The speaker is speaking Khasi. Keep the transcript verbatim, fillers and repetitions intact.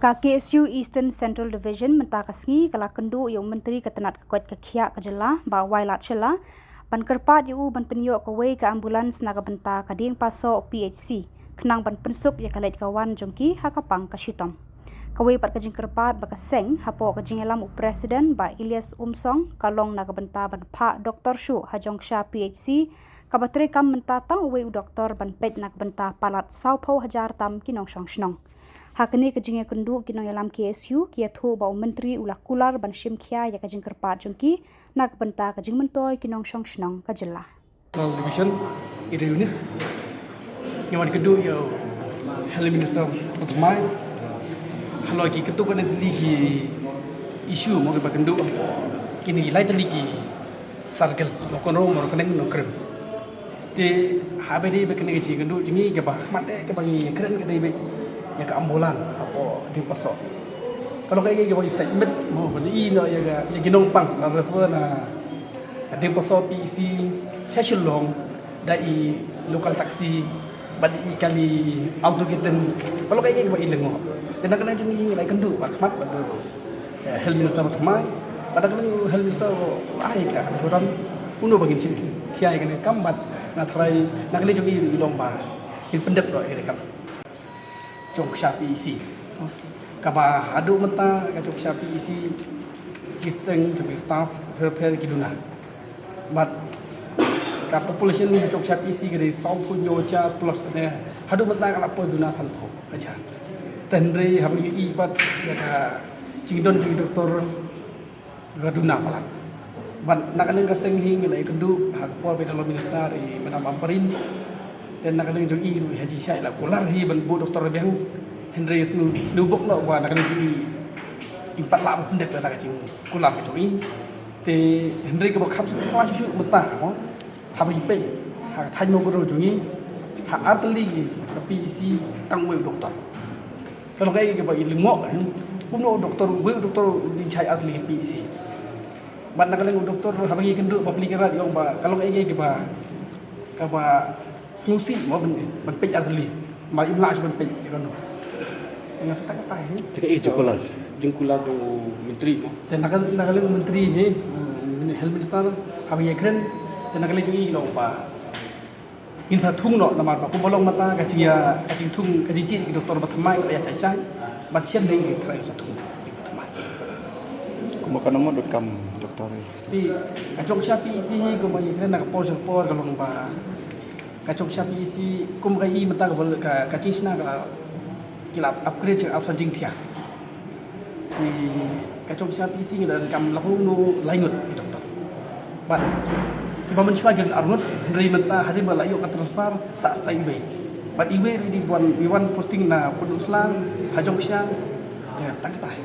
Ka K S U Eastern Central Division mynta ka sngi ka la kynduh ïa u Myntri ka tnat ka koit ka khiah ka jylla, Bah Wailadmiki Shylla, ban kyrpad ïa u ban pynïoh kawei ka ambulance na ka bynta ka Diengpasoh P H C, khnang ban pynsuk ïa ka leit ka wan jong ki ha ka pang ka shitom. Kawei pat ka jingkyrpad ba ka seng, hapoh ka jingïalam u President Bah Elias Umsong, ka long na ka bynta ban phah doktor shuh ha Jongksha P H C, kaba treikam mynta tang uwei u doktor ban peit na ka bynta palat sawphew hajar tam ki nongshong shnong. Ha kane ka jingïakynduh, ki nongïalam K S U ki ïathuh ba u Myntri u la kular ban shim khia ïa ka jingkyrpad jong ki na ka bynta ka jingmyntoi ki nongshong shnong ka jylla. Central Division, Area Unit, ngi wan kynduh ïa u Health Minister ba thymmai halor ki katto katne tylli ki issue mo kiba kynduh, kine ki lai tylli ki circle, Mawkynrew, Mawryngkneng, Nongkrem. Te haba ïadei bad kane ka jingkynduh jong ngi, kaba ha khmat eh kaba ngi kren ka dei beit ïa ka ambulance hapoh Diengpasoh. Ka long kaei kaei kaba ngi sait miet mo ban ïohi noh ïa ka, ïa ki nongpang, la refer na ka Diengpasoh P H C sha Shillong da i local taxi bad i kali Alto kitten. Ka long kaei kaei kaba i lyngngoh. Te na ka liang jong ngi ngi la ïakynduh bad khmat bad u, eh, Health Minister ba thymmai, bad na ka liang u Health Minister u ai ka assurance kumno ba ngin shim khia ïa kane ka kam, bad nga tharai na ka liang jong ngi ngi long ba ngin pyndep noh ïa kane ka kam. Jongksha P H C, kaba haduh mynta ka Jongksha P H C ki seng jong ki staff pher pher ki duna. Bad ka population ka Jongksha P H C ka dei sawphew hynñiew hajar plus ne, haduh mynta ka la poi duna sanphew hajar. Te hynrei haba ngi ïohi pat ïa ka jingdon jong ki doktor ka duna palat. Bad na ka liang ka seng hi ngi la ïakynduh ha ka por ba i don Minister i Madam Ampareen. Te na ka liang jong i ruh ha jingshai la kular hi ban buh doktor biang. Hynrei sngewbha, sngewbha noh ba na ka liang jong i ngim pat lah ban pyndep ïa ka jingkular ka jong i. Te hynrei kaba kham sngewbha shuh shuh mynta mo, haba ngi peit ha ka thaiñ Mawkynrew jong ngi, ha artylli ka P H C tang uwei u doktor. Ka long kaei kaba i lyngngoh, eh. Kumno u doktor, uwei u doktor u dang shai artylli ka P H C. Bad na ka liang u doktor haba ngi kynduh bapli kynrad i ong ba ka long kaei kaba, kaba sngewsih mo ban, ban peit artylli. Namar im lah shuh ban peit ïa kano. Nga sa tang katai hi. Te kaei jingkular, jingkular jong u Myntri mo? Te na ka, na ka liang u Myntri hi, eh, Health Minister, haba ngi kren, te na ka liang jong i la ong ba ngin sa thung noh namar ba kumba long mynta ka jingïa, ka jingthung, ka jingjied ki doktor ba thymmai ka la ïa shai shai. Bad shen dei ngi trai sa thung ba thymmai. Kumba kano mo donkam doktor hi? Te ka Jongksha P H C hi kumba ngi kren na ka por sha ka por ka long ba ka Jongksha P H C kum ka i mynta ka bol ka, ka jingshna ka la, ki la upgrade sha ka option jingthiah. Te ka Jongksha P H C ngi la donkam la kumno lai ngut ki doktor. Bad kiba mynshuwa ki don ar ngut, hynrei mynta hadien ba la ïoh ka transfer sah stai iwei. Bad iwei ruh i dei wan, i wan posting na Pynursla, ha Jongksha, ïa tang katai.